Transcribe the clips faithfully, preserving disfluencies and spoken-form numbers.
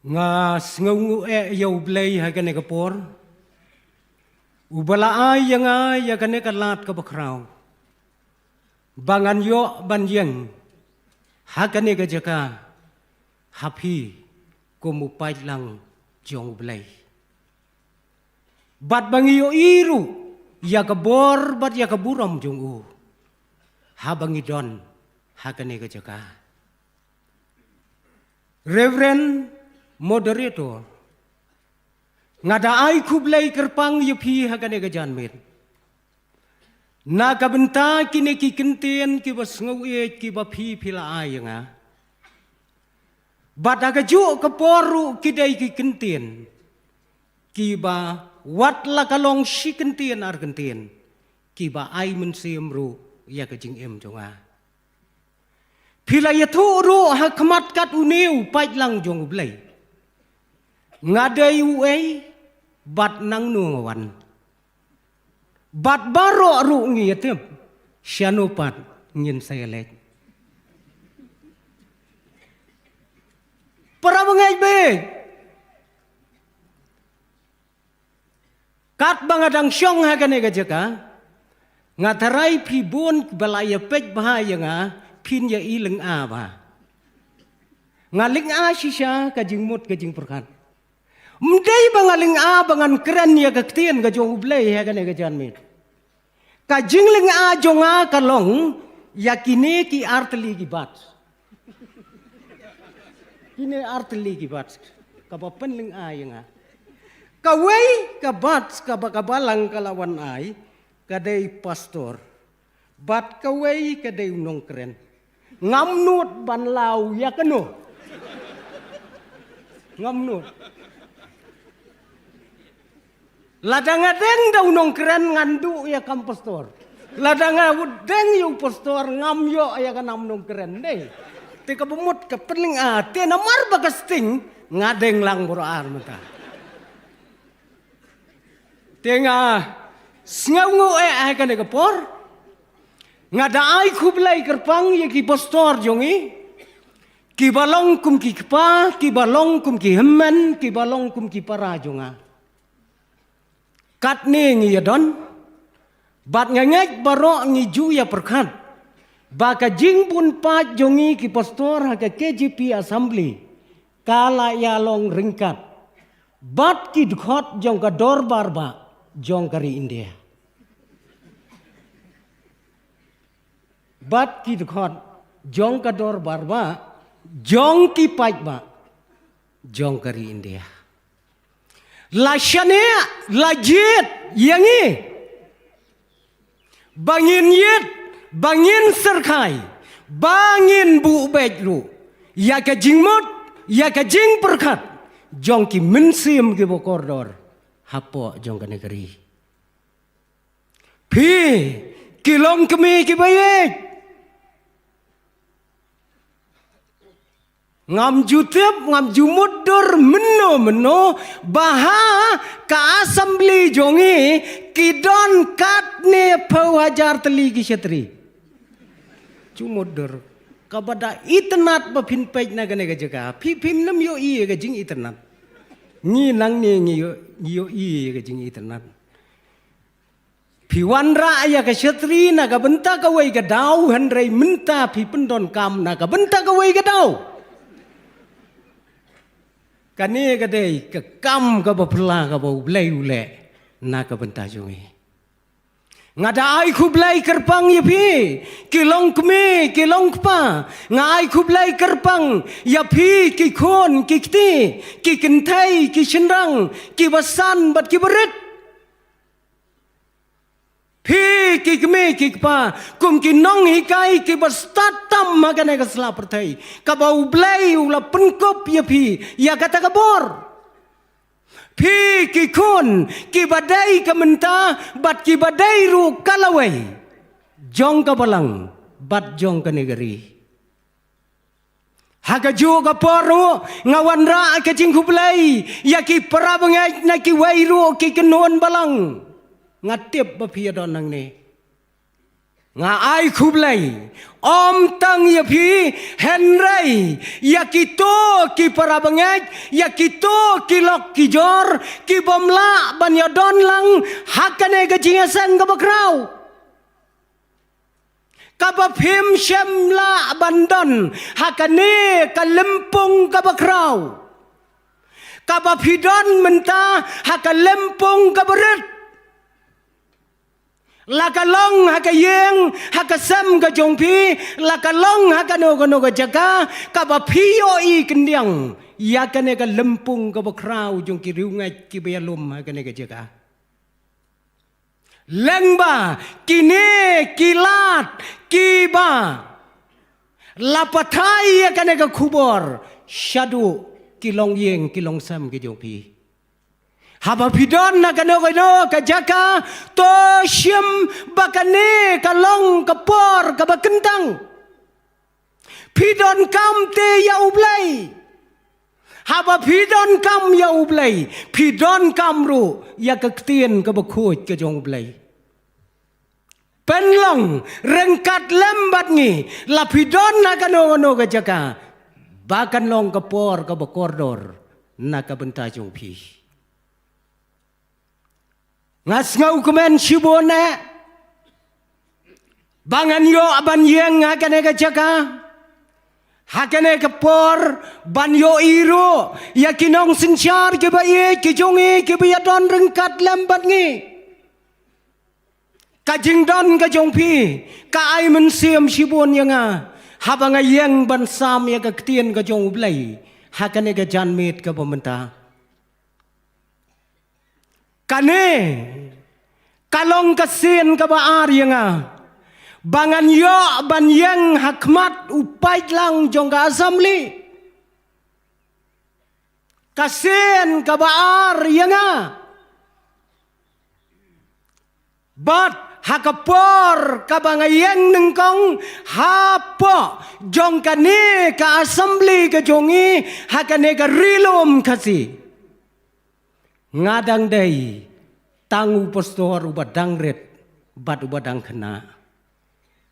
Nga sngewnguh eh ïa U Blei ha kane ka por, uba la ai ïa nga ïa kane ka lad kaba khraw, ba ngan ïoh ban ïeng ha kane ka jaka ha phi kum u paidlang jong U Blei. Bad ba ngi ïohi ruh ïa ka bor bad ïa ka burom jong u haba ngi don ha kane ka jaka. Reverend Moderator, nga da ai khublei kyrpang ïa phi ha kane ka janmiet na ka bynta kine ki kyntien kiba sngewieit kiba phi phi la ai ïa nga. Bad ha kajuh ka por ruh ki dei ki kyntien kiba wat la ka long shi kyntien ar kyntien kiba ai mynsiem ruh ïa ka jingim jong nga. Phi la ïathuh ruh ha khmat kat une u paidlang jong U Blei, nga dei uei bad nangno nga wan. Bad baroh ruh ngi ïatip shano pat ngin sa ïaleit. Para bangeit bad katba nga dang shong ha kane ka jaka, nga tharai phi bun ba la ïa peit bha ïa nga, phin ïa i lynga bha. Nga lynga shisha ka jingmut ka jingpyrkhat. Ym dei ba nga lynga ba ngan kren ïa ka ktien ka jong U Blei ha kane ka janmiet. Ka jinglynga jong nga ka long ïa kine ki artylli ki bat. Kine artylli ki bat kaba pynlynga ïa nga. Kawei ka bat kaba ka balang ka la wan ai, ka dei pastor. Bad kawei ka dei u nongkren. Ngam nud ban law ïa kano. Ngam nud. Lada nga deng da u nongkren ngan duh ïa kam pastor. Lada nga deng ïa u pastor ngam ïoh ïa ka nam nongkren dei. Te kaba mut ka pynlynga te namar ba ka sting nga deng lang bor ar mynta. Te nga sngewnguh eh ha kane ka por. Nga da ai khublei kyrpang ïa ki pastor jong ngi, kiba long kum ki kpa, kiba long kum ki hynmen, kiba long kum ki para jong nga. Katne ngi ïa don bad nga ngeit baroh ngi ju ïa pyrkhat ba ka jingbun paid jong ngi ki pastor ha ka K J P Assembly ka la ïa long ryngkat bad ki dkhot jong ka dorbar bah jong ka ri India. Bad ki dkhot jong ka dorbar bah jong ki paid bah jong ka ri India. La shaniah, la jied ïa ngi ba ngin ïit, ba ngin syrkhai, ba ngin buh beit ruh ïa ka jingmut, ïa ka jingpyrkhat jong ki mynsiem kiba kordor hapoh jong kane ka ri. Phi ki longkmie kiba ïeit, ngam ju tip, ngam ju mutdur mynno mynno ba ha ka assembly jong ngi ki don katne phew hajar tylli ki shatri. Ju mutdur. Kaba da itynnad ba phin peit na kane ka jaka, phi phim nym ïohi ïa ka jingitynnad. Ngi nangne ngi ïoh, ngi ïohi ïa ka jingitynnad. Phi wanrah ïa ka shatri na ka bynta kawei ka daw, hynrei mynta phi pyndonkam na ka bynta kawei ka daw. Kane ka dei ka kam kaba phylla kaba U Blei u leh na ka bynta jong ngi. Nga da ai khublei kyrpang ïa phi ki longkmie ki longkpa. Nga ai khublei kyrpang ïa phi ki khun ki kti, ki kynthei ki shynrang, kiba san bad kiba rit. Phi ki kmie ki kpa kum ki nonghikai kiba stad tam ha kane ka sla pyrthei kaba U Blei u la pynkup ïa phi ïa kata ka bor. Phi ki khun kiba dei ka mynta bad kiba dei ruh ka lawei jong ka balang bad jong kane ka ri. Ha kajuh ka por ruh nga wanrah ka jingkhublei ïa ki para bangeit na kiwei ruh ki kynhun balang. Nga tip ba phi ïa don nangne. Nga ai khublei ym tang ïa phi, hynrei ïa kito ki para bangeit, ïa kito ki lok ki jor ki bym lah ban ïadon lang ha kane ka jingïaseng kaba khraw, kaba phim shym lah ban don ha kane ka lympung kaba khraw, kaba phi don mynta ha ka lympung kaba rit. La ka long ha ka ïing, ha ka sem ka jong phi, la ka long ha kano kano ka jaka, kaba phi ïohi khyndiat ïa kane ka lympung kaba khraw jong ki riewngeit kiba ïalum ha kane ka jaka. Lyngba kine ki lad kiba la pathai ïa kane ka khubor shaduh ki longïing ki longsem ki jong phi. Haba phi don na kano kano ka jaka, to shim ba kane ka long ka por kaba kyntang. Phi donkam te ïa U Blei. Haba phi donkam ïa U Blei, phi donkam ruh ïa ka ktien kaba khuid ka jong U Blei. Pynlong ryngkat lem bad ngi, la phi don na kano kano ka jaka, ba kan long ka por kaba kordor na ka bynta jong phi. Nga sngewkmen shibun eh ba ngan ïoh ban ïeng ha kane ka jaka, ha kane ka por, ban ïohi ruh ïa ki nongsynshar kiba ïeit ki jong ngi kiba ïadon ryngkat lem bad ngi. Ka jingdon ka jong phi ka ai mynsiem shibun ïa nga haba nga ïeng ban sam ïa ka ktien ka jong U Blei ha kane ka janmiet kaba mynta. Kane ka long ka sien kaba ar ïa nga ba ngan ïoh ban ïeng ha khmat u paidlang jong ka assembly. Ka sien kaba ar ïa nga. Bad ha ka por kaba nga ïeng nyngkong hapoh jong kane ka assembly ka jong ngi, ha kane ka Ri Lum Khasi, nga dang dei tang u pastor uba dang rit bad uba dang khynnah.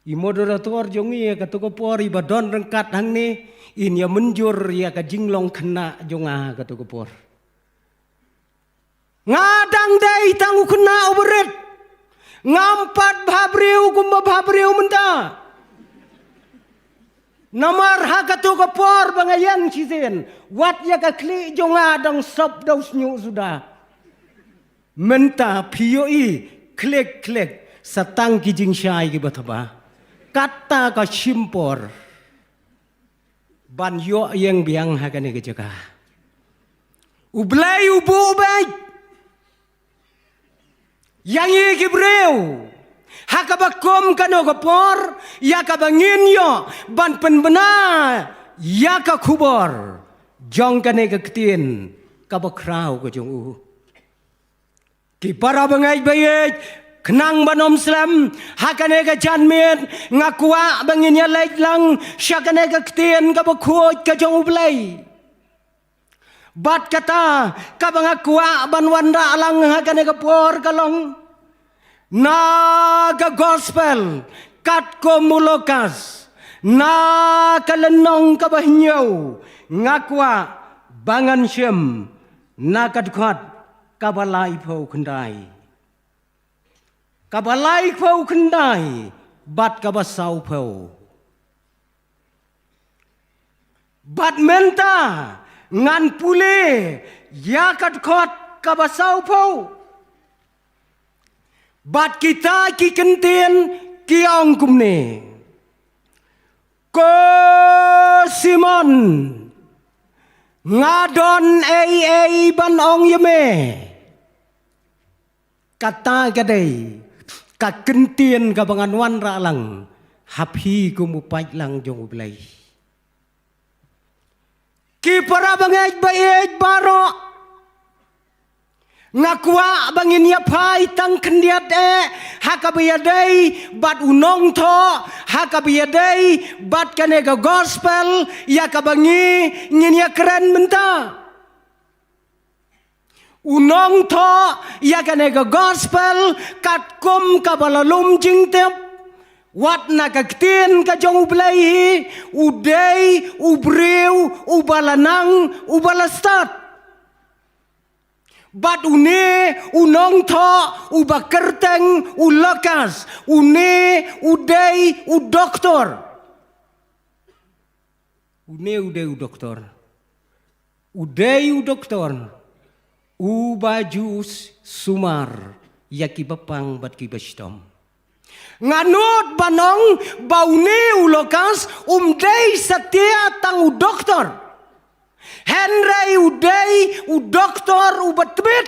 I moderator jong ngi ïa kato ka por iba don ryngkat hangne, in ïa mynjur ïa ka jinglong khynnah jong nga kato ka por. Nga dang dei tang u khynnah uba rit. Ngam pat bhabriew kumba bhabriew mynta. Namar ha kato ka por ba nga ïeng shisien, wat ïa ka khlieh jong nga dang sop da u shñiuh suda. Mynta phi ïohi, klik klik, sa tang ki jingshai kiba thaba. Kata ka shim por ban ïoh ïeng biang ha kane ka jaka. U Blei u buh beit ïa ngi ki briew ha kaba kum kano ka por, ïa kaba ngin ïoh ban pynbna ïa ka khubor jong kane ka ktien kaba khraw ka jong u. Ki para bangeit ba ïeit, khnang ban ym slem ha kane ka janmiet, nga kwah ba ngin ïa leit lang sha kane ka ktien kaba khuid ka jong U Blei. Bad kata kaba nga kwah ban wanrah lang ha kane ka por ka long na ka gospel katkum u Lukas, na ka lynnong kaba hynñiew, nga kwah ba ngan shim na ka dkhot kaba laiphew khyndai. Kaba laiphew khyndai bad kaba sawphew. Bad mynta ngan pule ïa ka dkhot kaba sawphew. Bad kita ki ktien ki ong kumne. Ko Simon, nga don ei ei ban ong ïa me. Kata ka dei ka ktien kaba ngan wanrah lang ha phi kum u paidlang jong U Blei. Ki para bangeit ba ïeit baroh, nga kwah ba ngin ïa phai tang khyndiat eh ha kaba ïadei bad u nongthoh, ha kaba ïadei bad kane ka gospel ïa kaba ngi ngin ïa kren mynta. U nongthoh ïa kane ka gospel katkum kaba la lum jingtip, Wat na ka ktien ka jong U Blei hi, u dei u briew uba la nang, uba la stad. Bad une u nongthoh uba kyrteng u Lukas, une u dei u doktor. Une u dei u doktor. U dei u doktor uba ju sumar ïa kiba pang bad kiba shitom. Nga nud ban ong ba une u Lukas um dei satia tang u doktor. Hynrei u dei u doktor uba tbit.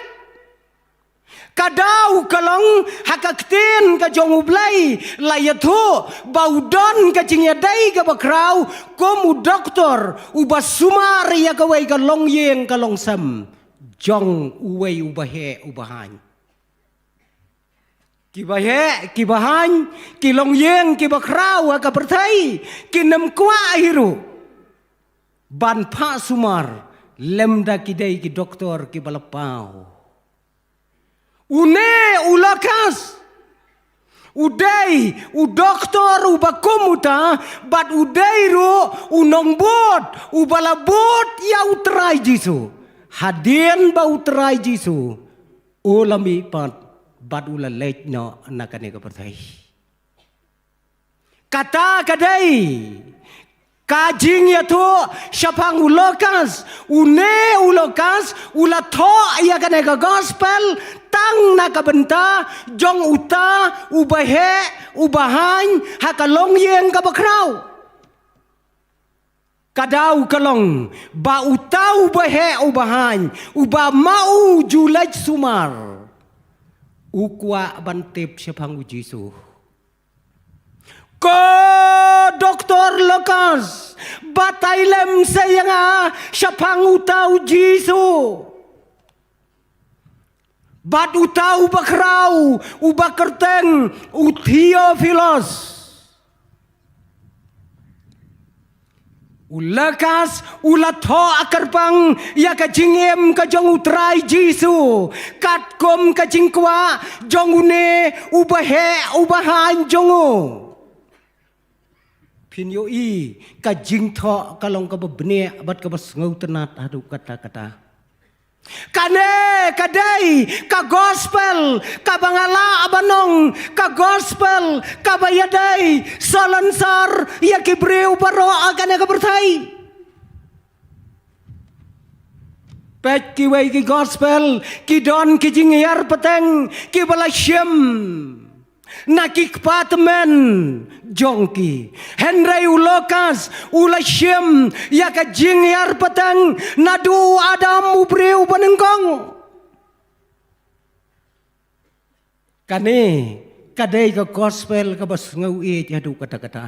Ka daw ka long ha ka ktien ka jong U Blei la ïathuh ba u don ka jingïadei kaba khraw kum u doktor uba sumar ïa kawei ka longïing ka longsem jong uwei uba heh uba haiñ. Kiba heh, kiba haiñ, ki longïing, kiba khraw ha ka pyrthei, kin ym kwah hi ruh ban phah sumar lymda ki dei ki doktor kiba la paw. Une u Lukas u dei u doktor uba kum uta, bad u dei ruh u nongbud uba la bud ïa U Trai Jisu hadien ba U Trai Jisu u la mihpat bad u la leit noh na kane ka pyrthei. Kata ka dei ka jingïathuh shaphang u Lukas. Une u Lukas u la thoh ïa kane ka gospel tang na ka bynta jong uta uba heh uba haiñ ha ka longïing kaba khraw. Ka daw ka long ba uta uba heh uba haiñ, uba ma u ju leit sumar, u kwah ban tip shaphang U Jisu. Ko doktor Lukas, batai lem sa ïa nga shaphang uta U Jisu. Bad uta uba khraw uba kyrteng u Theophilus. U Lukas u la thoh kyrpang ïa ka jingim ka jong U Trai Jisu katkum ka jingkwah jong une uba heh uba haiñ jong u. Phin ïohi ka jingthoh ka long kaba bniah bad kaba sngewtynnat haduh katta katta. Kane ka dei ka gospel kaba nga lah ban ong ka gospel kaba ïadei salonsar ïa ki briew baroh ha kane ka pyrthei. Peit kiwei ki gospel ki don ki jinghiar pateng kiba la shim na ki kpa tymmen jong ki. Hynrei u Lukas u la shim ïa ka jinghiar pateng naduh u Adam u briew banyngkong. Kane ka dei ka gospel kaba sngewieit haduh katta katta.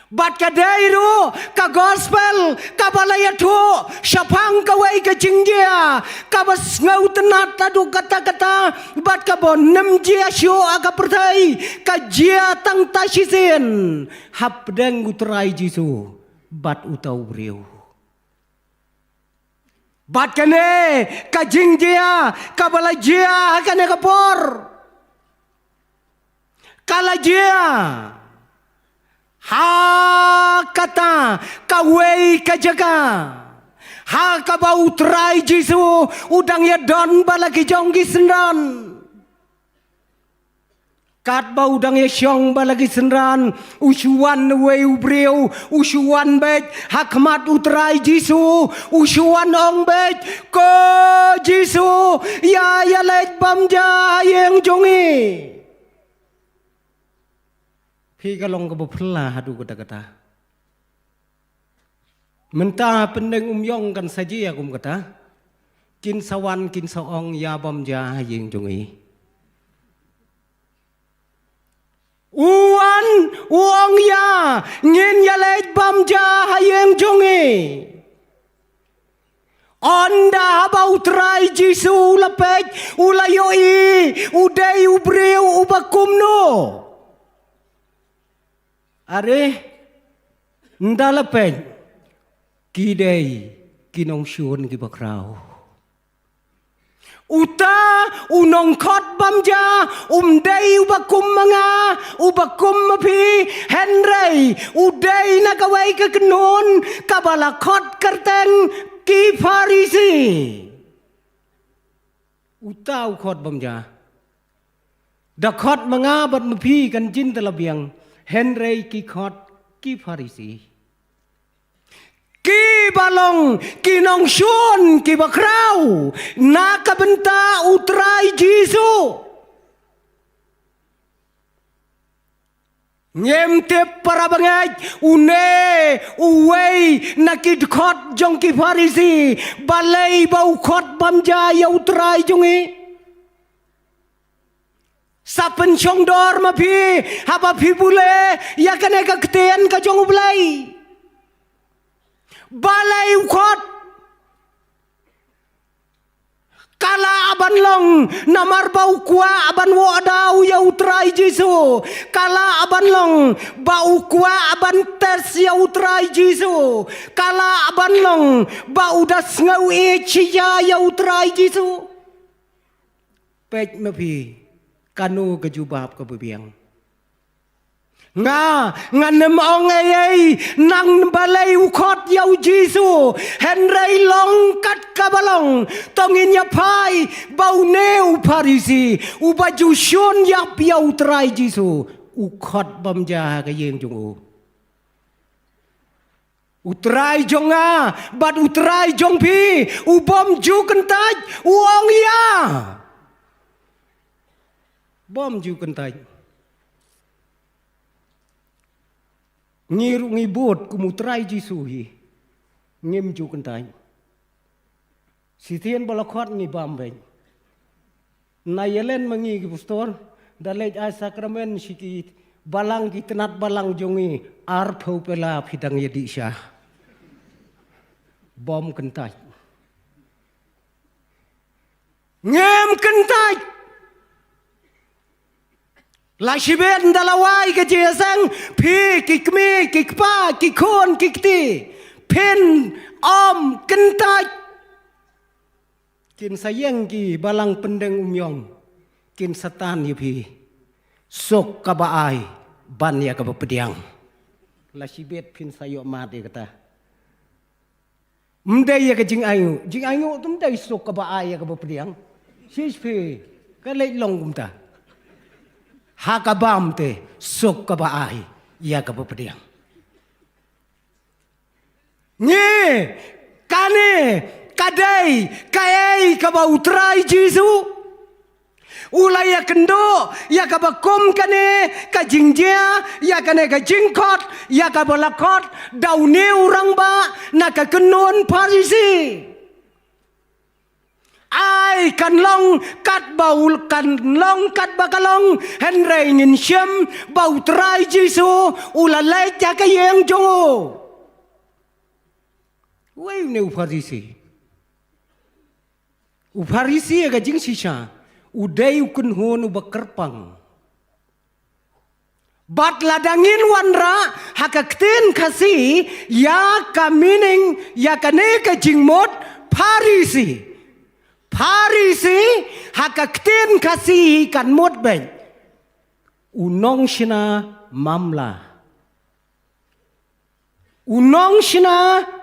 Bad ka dei ruh ka gospel kaba la ïathuh shaphang kawei ka jingjia kaba sngewtynnat haduh katta katta bad kaba nym jia shuh ha ka pyrthei, ka jia tang ta shisien hapdeng U Trai Jisu bad uta u briew. Bad kane ka jingjia kaba la jia ha kane ka por ka la jia ha kata kawei ka jaka ha kaba U Trai Jisu u dang ïadon bad la ki jong ki synran. Katba u dang ïashong bad la ki synran, u shu wan uwei u briew, u shu wan beit ha khmat U Trai Jisu, u shu wan ong beit, ko Jisu, ïa ïaleit bam ja ha ïing jong ngi. Phi ka long kaba phylla haduh katta katta. Mynta pyndeng um ïong kan sa jia kum kata. Kin sa wan kin sa ong ïa bam ja ha ïing jong ngi. U wan u ong ïa ngin ïaleit bam ja ha ïing jong ngi. Ynda haba U Trai Jisu u la peit u la ïohi u dei u briew uba kumno. Are, ynda la peit, ki dei ki nongshun kiba khraw. Uta u nongkhot bam ja um dei uba kum ma nga, uba kum ma phi, hynrei u dei na kawei ka kynhun kaba la khot kyrteng ki Pharisi. Uta u khot bam ja. Da khot ma nga bad ma phi kan jin da la biang, hynrei ki khot ki Pharisi. Ki ba long ki nongshun ki ba khraw na ka bynta u Trai Jisu. Ngim tip para bangeit une uwei na ki dkhot jong ki Pharisi, balei ba u khot bam ja ïa u Trai jong ngi. Sa pynshong dor ma phi haba phi pule ïa kane ka ktien ka jong U Blei. Balei u khot? Ka lah ban long namar ba u kwah ban wad ïa u Trai Jisu. Ka lah ban long ba u kwah ban test ïa u Trai Jisu. Ka lah ban long ba u da sngew ïeit shisha ïa u Trai Jisu. Peit ma phi, kano ka jubab kaba biang. Nga, ngan ym ong ei ei, nang balei u khot ïa u Jisu, hynrei long kat kaba long, to ngin ïa phai ba une u Pharisi, uba ju shun ïap ïa u Trai Jisu, u khot bam ja ha ka ïing jong u. U Trai jong nga bad u Trai jong phi, u bym ju kyntait, u ong ïa. Bym ju kyntait. Ngi ruh ngi bud kum u Trai Jisu hi. Ngim ju kyntait. Shisien ba la khot ngi bam beit. Na ïa len ma ngi ki pastor, da leit ai sakramen sha ki balang, ki tnat balang jong ngi, arphew pela phi dang ïa dih sha. Bym kyntait. Ngim kyntait. La shibit da la wai ka jingïaseng, phi ki kmie, ki kpa, ki khun, ki kti, phin ym kyntait. Kin sa ïeng ki balang pyndeng umïong, kin sa tan ïa phi. Suk kaba ai ban ïa kaba pdiang. La shibit phin sa ïoh mad ïa kata. Ym dei ïa ka jingainguh, jingainguh te ym dei, suk kaba ai ïa kaba pdiang. Shisha phi, ka leit long kumta. Ha ka bam te, suk kaba ai ïa kaba pdiang. Ngi, kane ka dei kaei kaba u Trai Jisu u la ïakynduh ïa kaba kum kane ka jingjia, ïa kane ka jingkhot, ïa kaba la khot da une u rangbah na ka kynhun Pharisi. Ai, kan long katba u, kan long katba ka long, hynrei ngin shem ba u Trai Jisu u la leit ha ka ïing jong u. Uei une u Pharisi? U Pharisi ha ka jingshisha u dei u kynhun uba kyrpang. Bad lada ngin wanrah ha ka ktien Khasi ïa ka meaning ïa kane ka jingmut Pharisi. Pharisi ha ka ktien Khasi kan mut beit u nongshna mamla. U nongshna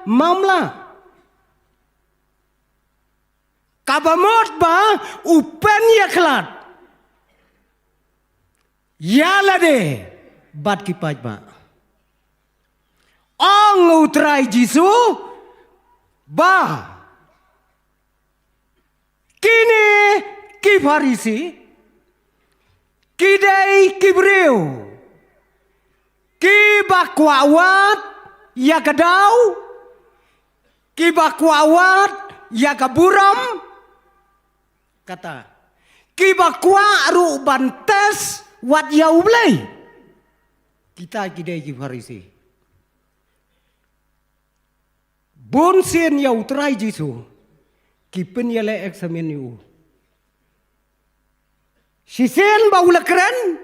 mamla. Kaba mut ba u pynïakhlad ïa lade bad ki paidbah. Ong u Trai Jisu ba kine ki Pharisi ki dei ki briew kiba kwah wad ïa ka daw, kiba kwah wad ïa ka burom. Kata, kiba kwah ruh ban test wat ïa U Blei. Kita ki dei ki Pharisi. Bun sien ïa u Trai Jisu ki pynïaleh examine ïa u. Shisien ba u la kren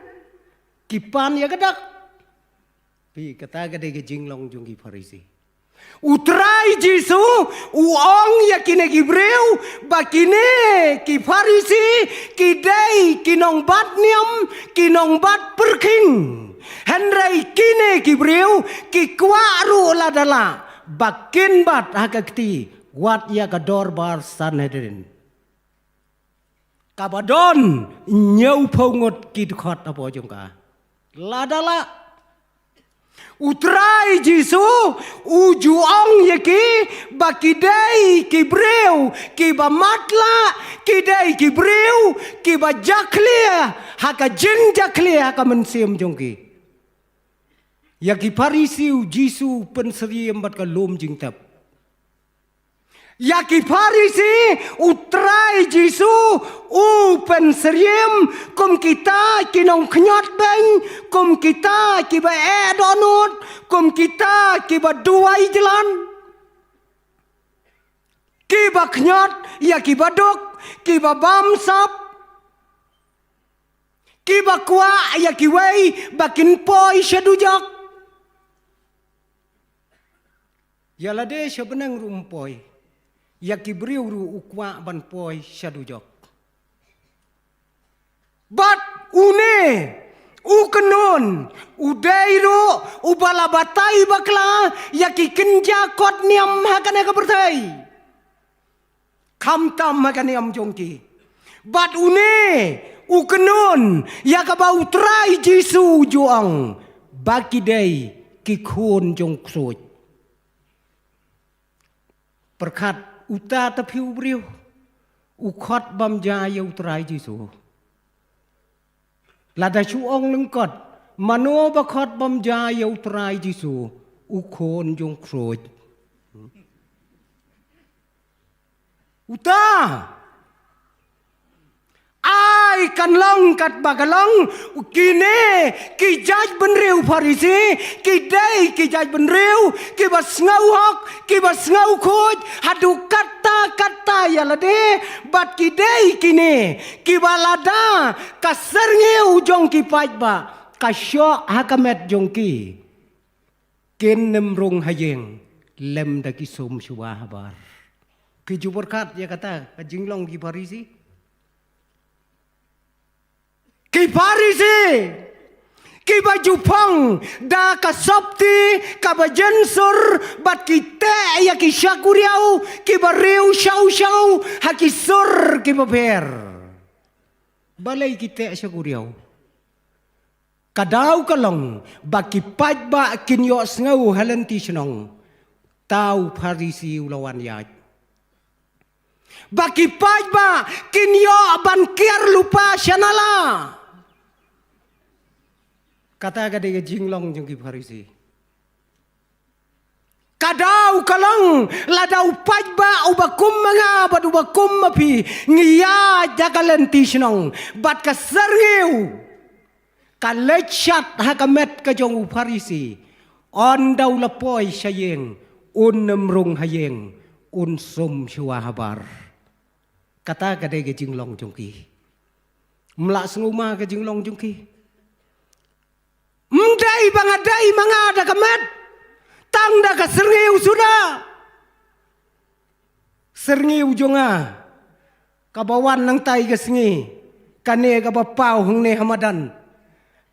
ki pan ïa ka dak. Phi, kata ka dei ka jinglong jong ki Pharisi. U Trai Jisu u ong ïa kine ki briew ba kine ki Pharisi ki dei ki nongbat niam, ki nongbat pyrkhing. Hynrei kine ki briew ki kwah ruh lada lah ba kin bat ha ka kti wat ïa ka dorbar Sanhedrin. Kaba don hynñiewphew ngut ki dkhot hapoh jong ka. Lada lah. U Trai Jisu u ju ong ïa ki ba ki dei ki briew kiba matlah, ki dei ki briew kiba jakhlia ha ka jingjakhlia ha ka mynsiem jong ki. Ïa ki Pharisi u Jisu u pynsyriem bad ka lum jingtep. Ïa ki Pharisi u Trai Jisu u pynsyriem kum kita ki nongkhñiot beiñ, kum kita kiba eh dohnud, kum kita kiba duwai jlan. Kiba khñiot ïa kiba duk, kiba bamsap, kiba kwah ïa kiwei ba kin poi sha dujok. Ïa lade sha bneng ruh um poi. Ïa ki briew ruh u kwah ban poi sha dujok. Bad une u kynhun u dei ruh uba la batai bakla ïa ki kynja kot niam ha kane ka pyrthei. Khamtam ha ka niam jong ki. Bad une u kynhun ïa kaba u Trai Jisu u ju ong ba ki dei ki khun jong ksuid. Pyrkhat uta ta phi u briew u khot bam ja ïa u Trai Jisu. Lada shu ong lyngkot mano ba khot bam ja ïa u Trai Jisu, u khun jong ksuid. Uta. Ai kan long katba ka long, kine ki jaitbynriew Pharisi ki dei ki jaitbynriew kiba sngew hok, kiba sngew khuid haduh katta katta ïa lade, bad ki dei kine kiba lada ka syrngiew jong ki paidbah ka shoh ha ka met jong ki, kin nym rung ha ïing lymda ki sum shuwa habar. Ki ju pyrkhat ïa kata ka jinglong ki Pharisi. Ki Pharisi kiba ju phong da ka sopti kaba jynsur, bad ki teh ïa ki shakuriaw kiba riew shaw shaw ha ki sur kiba pher. Balei ki teh shakuriaw? Ka daw ka long ba ki paidbah kin ïohsngew ha lynti shnong, uta u Pharisi u la wan ïaid. Ba ki paidbah kin ïoh ban kiar lypa sha nala. Kata ka dei ka jinglong jong ki Pharisi. Ka daw ka long lada u paidbah uba kum ma nga bad uba kum ma phi ngi ïaid ha ka lynti shnong bad ka syrngiew ka leit shat ha ka met ka jong u Pharisi, ynda u la poi sha ïing un nym rung ha ïing, un sum shuwa habar. Kata ka dei ka jinglong jong ki. Ym lah sngewma ka jinglong jong ki. Ym dei ba nga dei ma nga da ka met, tang da ka syrngiew suda. Syrngiew jong nga kaba wan nangtai ka sngi, kane kaba paw hangne ha madan,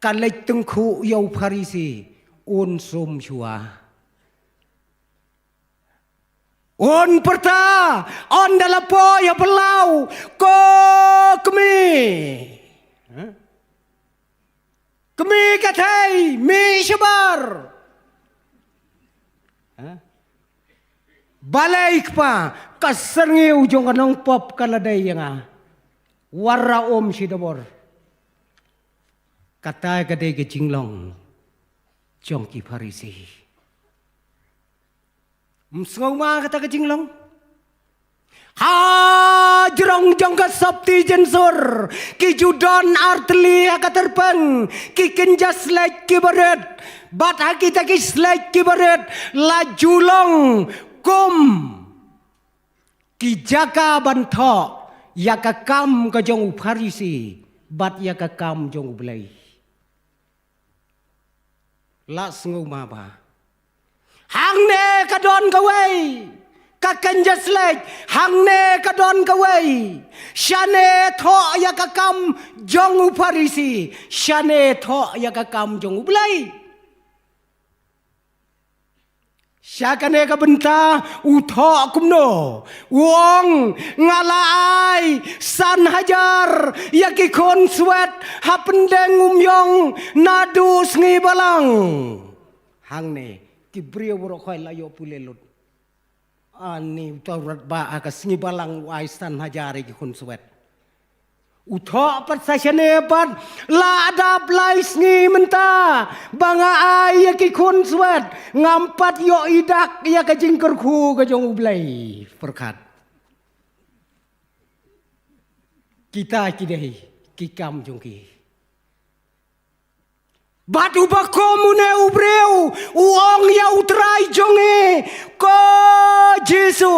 ka leit tyngkhuh ïa u Pharisi, un sum shuwa. Un pyrta, ynda la poi ha phyllaw, ko kmie. Kmie ka thei, mih shabar. Balei kpa, ka syrngiew jong ka nongpop ka la dei ïa nga. Wat ra um shi dabor. Kata ka dei ka jinglong jong ki Pharisi. Ym sngewma kata ka jinglong. Ha jrong jong ka sopti jynsur ki ju don artylli ha ka tyrpeng, ki kynja slek kiba rit, bad ha kita ki slek kiba rit la ju long kum ki jaka ban thoh ïa ka kam ka jong u Pharisi bad ïa ka kam jong u Blei. Lah sngewma ba Hangne ka don kawei ka kynja shlei, hangne ka don kawei. Shane thoh ïa ka kam jong u Pharisi, shane thoh ïa ka kam jong u Blei. Sha kane ka bynta u thoh kumno? U ong, nga la ai san hajar ïa ki khun swet ha pdeng u myong naduh sngi balang. Hangne ki briew baroh khoit la ïoh pule lut. Ani uta u rat ba ha ka sngi balang u ai san hajar ïa ki khun swet. U thoh pat sa shane pat, la dap lai sngi mynta ba nga ai ïa ki khun swet, ngam pat ïoh i dak ïa ka jingkyrkhu ka jong u Blei. Pyrkhat. Kita ki dei ki kam jong ki. Bad uba kum une u briew u ong ïa u Trai jong ngi, ko Jisu,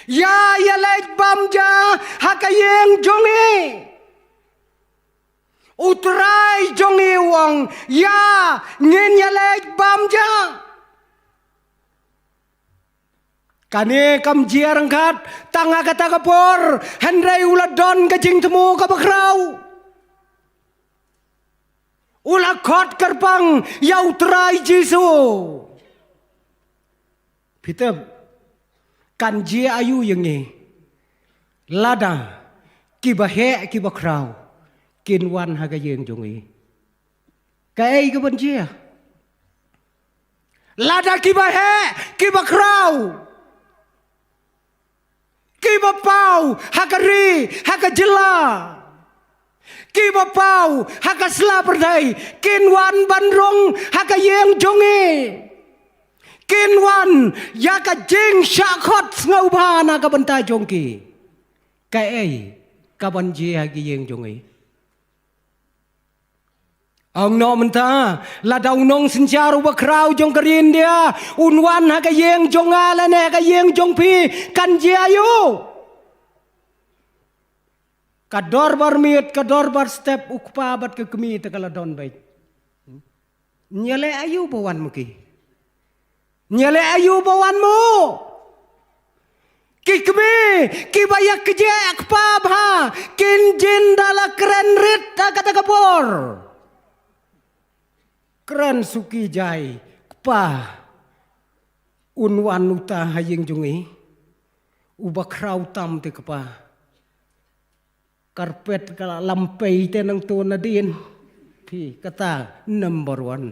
ïa ïaleit bam ja ha ka ïing jong ngi. U Trai jong ngi u ong, ïa, ngin ïaleit bam ja. Kane kam jia ryngkat tang ha kata ka por, hynrei u la don ka jingthmu kaba khraw. U la khot kyrpang ïa u Trai Jisu. Phi tip, kan jia aïu ïa ngi lada kiba heh kiba khraw kin wan ha ka ïing jong ngi? Kaei kaban jia? Lada kiba heh kiba khraw, kiba paw ha ka ri, ha ka jylla, kiba paw ha ka sla pyrthei, kin wan ban rung ha ka ïing jong ngi, kin wan ïa ka jingshah khot sngewbha na ka bynta jong ki. Kaei kaban jia ha ka ïing jong ngi? Ong noh mynta, lada u nongsynshar uba khraw jong ka ri India un wan ha ka ïing jong nga lane ha ka ïing jong phi, kan jia aïu? Ka dorbar miet, ka dorbar step, u kpa bad ka kmie te ka la don beit. Ïaleh aïu ba wan mo ki? Ïaleh aïu ba wan mo? Ki kmie kiba ïa kjeh kpa bha kin jin da la kren rit ha kata ka por. Kren suki jai, kpa, un wan uta ha ïing jong ngi? Uba khraw tam te kpa. Karpet ka la lampei te nangto nadien. Phi kata number one.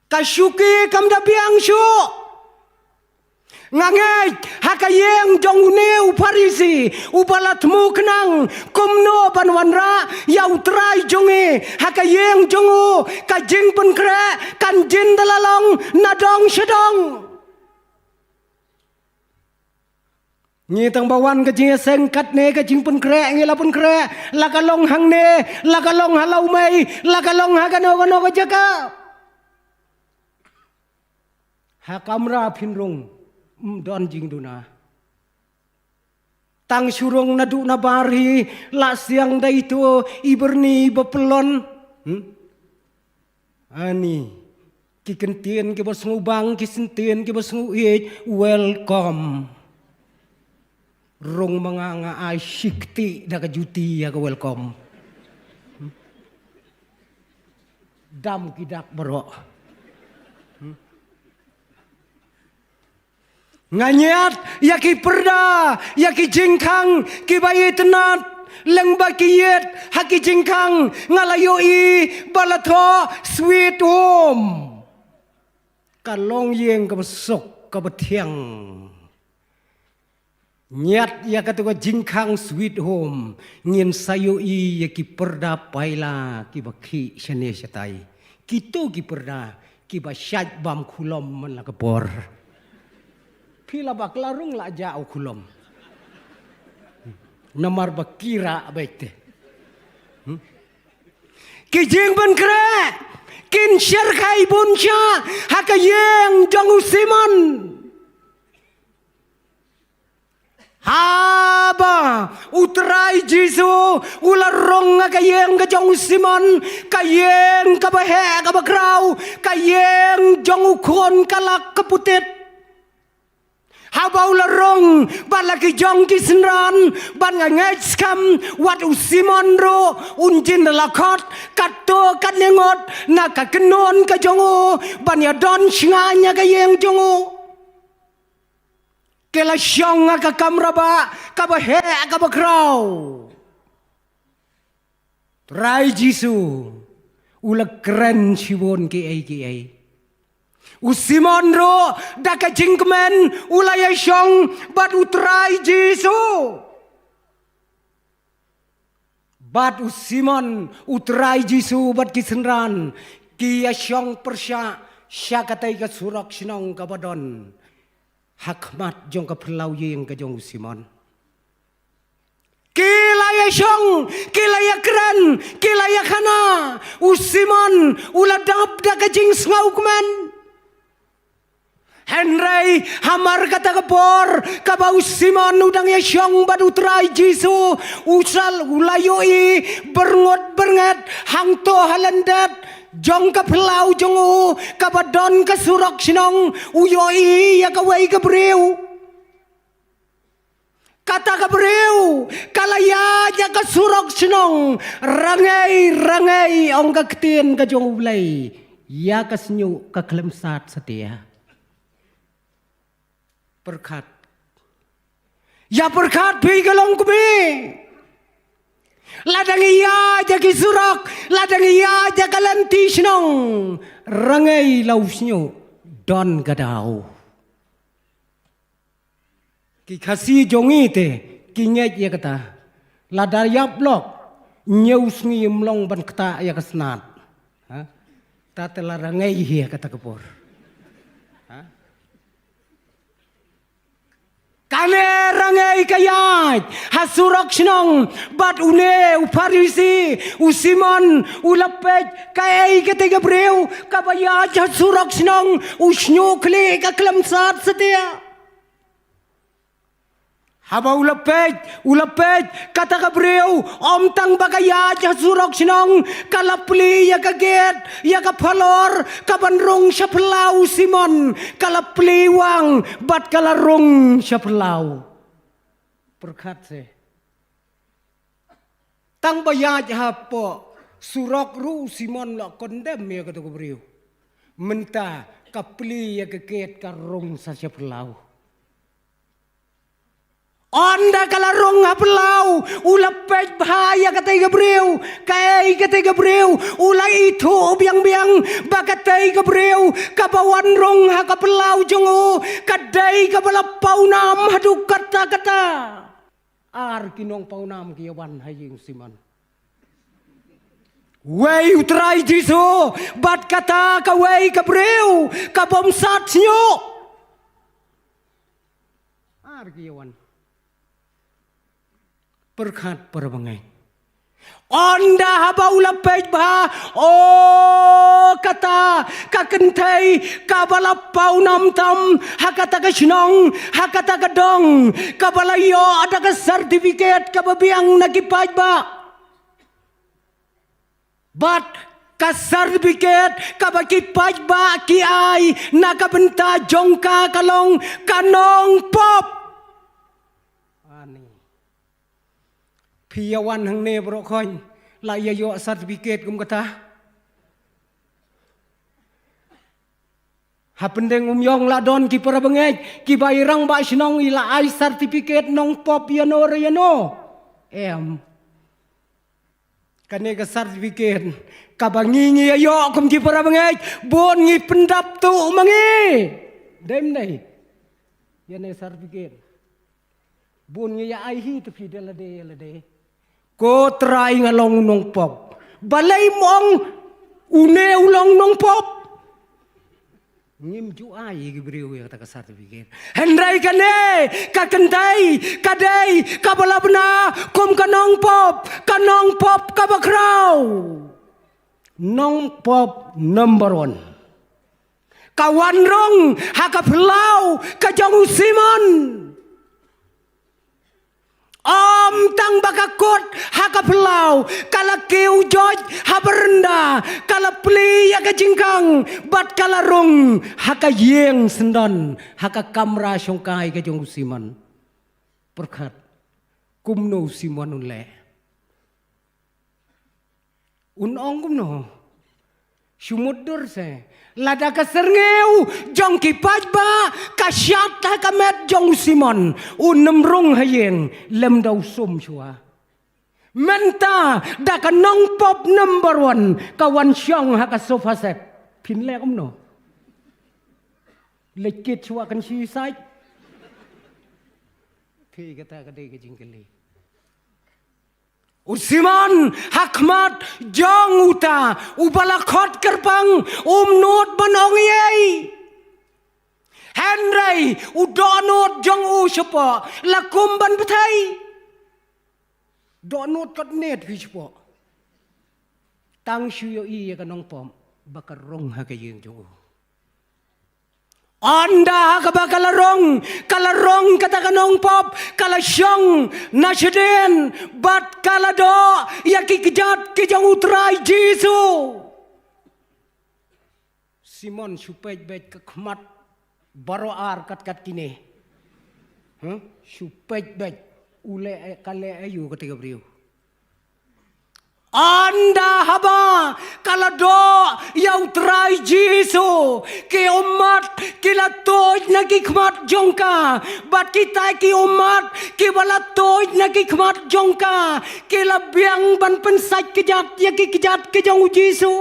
Ka shuki kam da biang shuh. Nga ngeit ha ka ïing jong une u Pharisi uba la thmu khnang kumno ban wanrah ïa u Trai jong ngi, ha ka ïing jong u ka jingpynkhreh kan jin da la long na dong sha dong. Ngi tang ba wan ka jingïaseng katne ka jingpynkhreh ngi la pynkhreh, la ka long hangne, la ka long ha Lawmei, la ka long ha kano kano ka jaka. Ha kamra phin rung, ym don jingduna. Tang shu rung naduh nabar hi, la siang da ito i byrni ba pyllun. Hmm? Ani, ki kyntien kiba sngewbang, ki syntien kiba sngewieit, welcome. Rung ma nga, nga ai shi kti da ka juti ïa ka welcome. Dam ki dak baroh. Nga ñiad ïa ki pyrda, ïa ki jingkhang kiba itynnad, leng ba ki ïit ha ki jingkhang, nga la ïohi ba la thoh sweet home. Ka long ïing kaba suk kaba thiang. Ñiad ïa kato ka jingkhang sweet home, ngin sa ïohi ïa ki pyrda paila kiba khih shane shatai. Kito ki pyrda kiba shait bam khulom man la ka por. Phi la ba ka la rung la jah u khulom. Namar ba ki rah beit te. Hmm? Ki jingpynkhreh kin sher khai bun sha ha ka ïing jong u Simon. Ha Haba u Trai Jisu u la rung ha ka ïing ka jong u Simon, ka ïing kaba heh kaba khraw, ka ïing jong u khun kalak ka putit. Haba u la rung bad la ki jong ki synran, bad nga ngeit skhem wat u Simon ruh un jin da la khot katto katne ngut na ka kynhun ka jong u ban ïa don shngaiñ ha ka ïing jong u. Ki la shong ha ka kamra bah kaba heh kaba khraw. Trai Jisu u la kren shibun kiei kiei. U Simon ruh da ka jingkmen u la ïa shong bad u Trai Jisu. Bad u Simon, u Trai Jisu bad ki synran ki ïa shong pyrshah sha katei ka surok shnong kaba don ha khmat jong ka phyllaw ïing ka jong u Simon. Ki la ïa shong, ki la ïa kren, ki la ïa khana. U Simon u la dap da ka jingsngewkmen. Hynrei hamar kata ka por kaba u Simon u dang ïa shong bad u Trai Jisu, u sal u la ïohi byrngut byrnget hangto ha lyndet jong ka phyllaw jong u kaba don ka surok shnong, u ïohi ïa kawei ka briew. Kata ka briew ka la ïaid ïa ka surok shnong, rangei rangei ong ka ktien ka jong U Blei, ïa ka shñiuh ka khlem sat satia. Pyrkhat. Ïa pyrkhat phi ka longkmie. Lada ngi ïaid ïa ki surok, lada ngi ïaid ïa ka lynti shnong, rangei la u shñiuh, don ka daw. Ki Khasi jong ngi te ki ngeit ïa kata. Lada ïap lok, ñiew sngi ym long ban ktah ïa ka snat. Ha? Ta te la rangei hi ïa kata ka por. Ha? Kane rangei ka ïaid ha surok shnong bad une u Pharisi, u Simon, u la peit kaei kata ka briew kaba ïaid ha surok shnong, u shñiuh khlieh ka khlem sat satia. Haba u la peit, u la peit, kata ka briew, ym tang ba ka ïaid ha surok shnong, ka la plie ïa ka gate, ïa ka phalor, kaban rung sha phyllaw u Simon, ka la plie wang, bad ka la rung sha phyllaw. Pyrkhat se. Tang ba ïaid hapoh surok ruh u Simon la condemn ïa kata ka briew. Mynta ka plie ïa ka gate ka rung sa sha phyllaw. Ynda ka la rung ha phyllaw, u la peit bha ïa katei ka briew, kaei katei ka briew, u la ithuh biang biang, ba katei ka briew, kaba wan rung ha ka phyllaw jong u, ka dei kaba la pawnam haduh katta katta. Ar ki nongpawnam ki ïa wan ha ïing u Simon. Wei u Trai Jisu, bad kata kawei ka briew, ka bym sat shñiuh. Ar ki ïa wan. Pyrkhat para bangeit. Ynda haba u la peit bha, o kata, ka kynthei, kaba la pawnam tam, ha kata ka shnong, ha kata ka dong, kaba la ïoh da ka certificate, kaba biang na ki paidbah. Bad ka certificate kaba ki paidbah ki ai na ka bynta jong ka ka long ka nongpop. Ani. Phi ïa wan hangne baroh khoin, la ïa ïoh certificate kum kata. Hapdeng um ïong la don ki para bangeit, kiba i rangbah shnong i la ai certificate nongpop ïano re ïano. Em. Kane ka certificate, kaba ngi ngi ïa ïoh kum ki para bangeit, bun ngi pyndap tuh ma ngi. Dei ym dei? Ïa ne certificate. Bun ngi ïa ai hi te phi da lade ïa lade. Ko Trai nga long nongpop. Balei ym ong une u long nongpop? Ngim ju ai ïa ki briew ïa kata ka certificate. Hynrei kane, ka kynthei, ka dei, kaba la bna, kum ka nongpop, ka nongpop kaba khraw. Nongpop number one. Ka wan rung, ha ka phyllaw, ka jong u Simon. Ym tang ba ka kut ha ka phyllaw, ka la kiew joit ha baranda, ka la plie ïa ka jingkhang, bad ka la rung ha ka ïing syndon, ha ka kamra shongkai ka jong u Simon. Pyrkhat, kumno u Simon un leh? Un ong kumno? Shu mutdur se. Lada ka syrngiew jong ki paidbah ka shad ha ka met jong u Simon, un ym rung ha ïing lymda u sum shuwa. Mynta da ka nongpop number one ka wan shong ha ka sofa set, phin leh kumno? Leit kit shuwa kan suicide. Phi, kata ka dei ka jingkylli. U Simon, ha khmat jong uta uba la khot kyrpang, um nud ban ong ei ei. Hynrei u dohnud jong u shapoh la kum ban bthei. Dohnud kot net phi shapoh. Tang shu ïohi ïa ka nongpop ba ka rung ha ka ïing jong u. Ynda ha kaba ka la rung, ka la rung kata ka nongpop, ka la shong na shadien, bad ka la doh ïa ki kjat ki jong u Trai Jisu. Simon, shu peit beit ka khmat baroh ar kat kat kine. Huh? Shu peit beit, u leh, ka leh aïu kata ka briew? Ynda haba ka la doh ïa u Trai Jisu, ki ummat ki la tuid na ki khmat jong ka, bad kita ki ummat kiba la tuid na ki khmat jong ka ki la biang ban pynsait kjat ïa ki kjat ki jong u Jisu.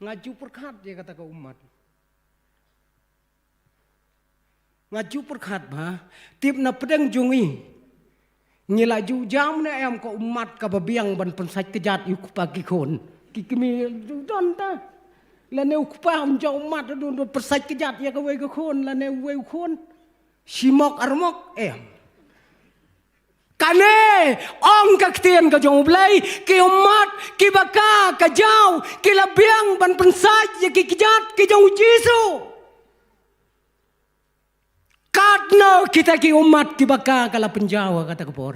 Nga ju pyrkhat ïa kata ka ummat. Nga ju pyrkhat ba, tip na pdeng jong ngi, ngi la ju jam ne em ka ummat kaba biang ban pynsait kjat ïa u kpa ki khun. Ki kmie ju don ta. Lane u kpa un jam ummat, don, don pynsait kjat ïa kawei ka khun, lane uwei u khun. Shimok armok, em. Kane ong ka ktien ka jong U Blei, ki ummat kiba ka ka jaw ki la biang ban pynsait ïa ki kjat ki jong u Jisu. Katno kita ki ummat kiba ka ka la pynjaw ha kata ka por.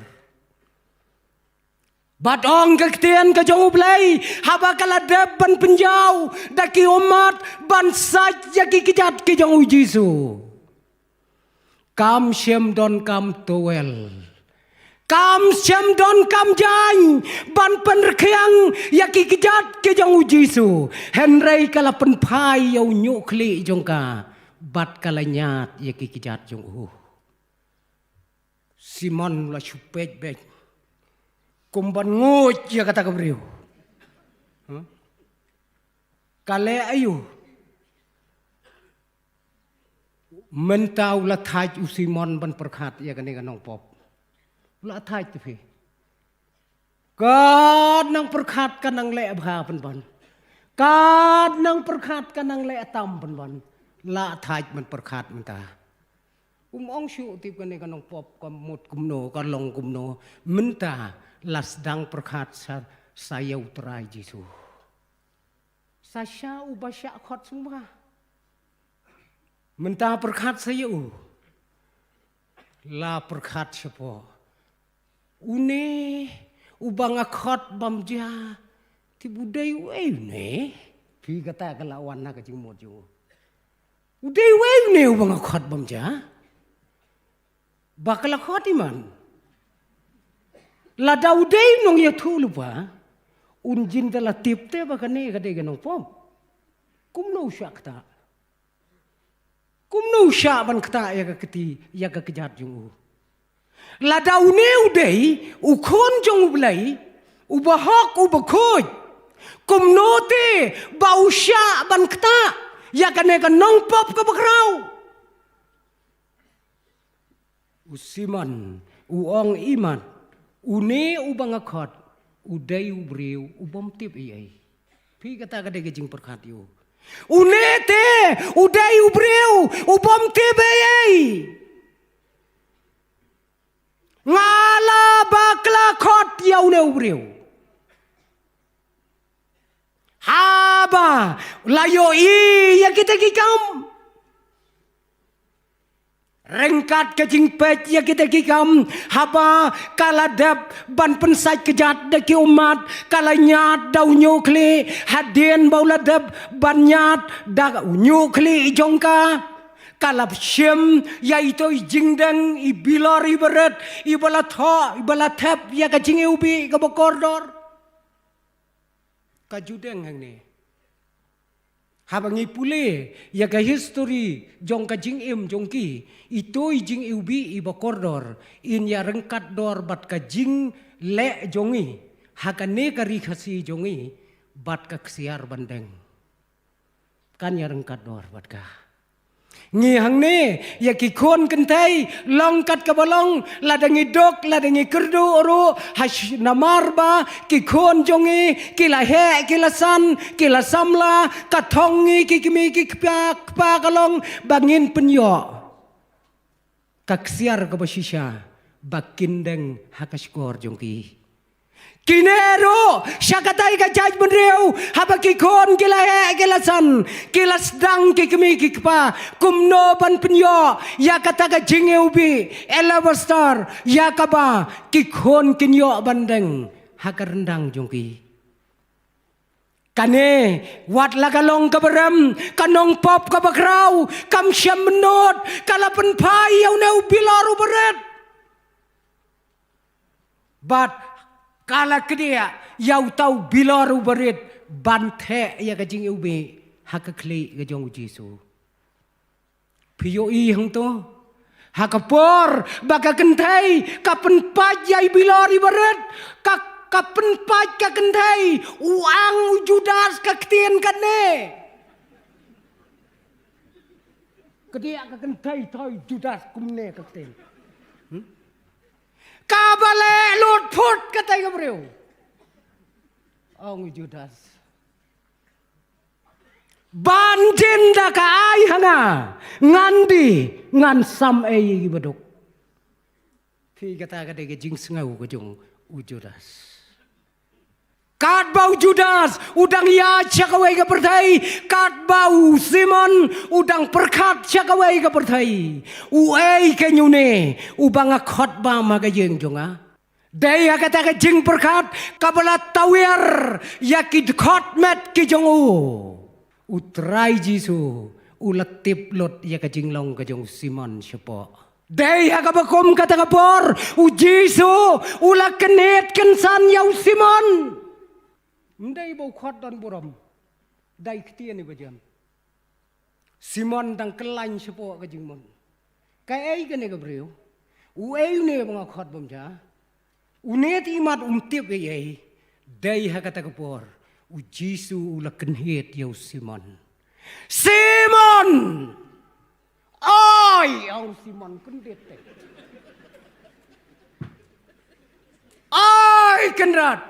Bad ong ka ktien ka jong U Blei, haba ka la dep ban pynjaw da ki ummat ban sait ïa ki kjat ki jong u Jisu. Kam shym don kam towel. Kam shym don kam jaiñ ban pynrkhiang ïa ki kjat ki jong u Jisu. Hynrei ka la pynphai ïa u ñiuh khlieh jong ka bad ka la ñiad ïa ki kjat jong u. Simon u la shu peit beit kum ban nguid ïa kata ka briew. Huh? Ka leh aïu? Mynta u la thait u Simon ban pyrkhat ïa kane ka nongpop. U la thait te phi. Ka nang pyrkhat ka nang leh bha pynban. Ka nang pyrkhat ka nang leh tam pynban. La thait ban pyrkhat mynta. Um ong shuh tip kane ka nongpop ka mut kumno, ka long kumno. Mynta la sdang pyrkhat sa, sa ïa u Trai Jisu. Sa sha uba shah khot sngewbha. Mynta pyrkhat sa ïa u. La pyrkhat shapoh. Une uba nga khot bam ja. Tip u dei uei une? Phi, kata ka la wan na ka jingmut jong u. U dei uei une uba nga khot bam ja? Ba ka la khot i man. Lada u dei u nongïathuhlypa, un jin da la tip te ba kane ka dei ka nongpop. Kumno u shah ktah? Kumno u shah ban ktah ïa ka kti, ïa ka kjat jong u? Lada une u dei u khun jong U Blei, uba hok, uba khuid, kumno te ba u shah ban ktah ïa kane ka nongpop kaba khraw? U Simon u ong i man, une uba nga khot u dei u briew u bym tip ei ei. Phi, kata ka dei ka jingpyrkhat ïa u. Une te u dei u briew u bym tip ei ei. Nga la bakla khot ïa une u briew. Haba la ïohi ïa kita ki kam, Ryngkat ka jingpeit ïa kita ki kam, haba ka la dep ban pynsait kjat da ki ummat, ka la ñiad da u ñiuh khlieh, hadien ba u la dep ban ñiad da u ñiuh khlieh jong ka, ka la shim ïa ito i jingdeng, i bilor iba rit, iba la thoh, iba la thep ïa ka jingiwbih kaba kordor. Ka ju deng hangne. Haba ngi pule ïa ka history jong ka jingim jong ki, ito i jingiwbih iba kordor, in ïa ryngkat dor bad ka jingleh jong ngi ha kane ka ri Khasi jong ngi, bad ka ksiar ban deng. Kan ïa ryngkat dor bad ka. Ngi hangne, ïa ki khun kynthei, long kat kaba long, lada ngi duk, lada ngi kyrduh ruh, ha sh-, namar ba ki khun jong ngi ki la heh, ki la san, ki la samla, ka thong ngi ki kmie ki kpa, kpa ka long ba ngin pynïoh ka ksiar kaba shisha ba kin deng ha ka shkor jong ki. Kine ruh, sha katei ka jaitbynriew, haba ki khun ki la heh, ki la san, ki la sdang ki kmie ki kpa, kumno ban pynïoh ïa kata ka jingiwbih alabaster, ïa kaba ki khun kin ïoh ban deng ha ka ryndang jong ki. Kane, wat la ka long kaba rem, ka nongpop kaba khraw, kam shym nud, ka la pynphai ïa une u bilor uba rit. Bad ka la kdiah ïa uta u bilor uba rit ban theh ïa ka jingiwbih ha ka khlieh ka jong u Jisu. Phi ïohi hangto? Ha ka por ba ka kynthei ka pynpait ïa i bilor iba rit, ka, ka pynpait ka kynthei, u ang u Judas ka ktien kane. Kdiah ka kynthei, thoi Judas kumne ka ktien. Hmm? Kaba leh lut phut katei ka briew. Ong u Judas. Ban jin da ka ai ha nga, ngan die, ngan sam ei ïa kiba duk. Phi, kata ka dei ka jingsngew ka jong u Judas. Katba u Judas u dang ïaid sha kawei ka pyrthei, katba u Simon u dang pyrkhat sha kawei ka pyrthei, uei keiñ une uba nga khot bam ha ka ïing jong nga? Dei ha kata ka jingpyrkhat kaba la tawiar ïa ki dkhot met ki jong u, U Trai Jisu u la tip lut ïa ka jinglong ka jong u Simon shapoh. Dei ha kaba kum kata ka por, u Jisu u la kynhied kynsan ïa u Simon. Ym dei ba u khot don burom. Dei ktien iba jem. Simon dang kyllaiñ shapoh ka jingmut. Kaei kane ka briew? Uei une ba nga khot bym ja? Une te imat um tip ei ei. Dei ha kata ka por u Jisu u la kynhied ïa u Simon. Simon! Oi, ong Simon, kyndit te. Oi, Kynrad.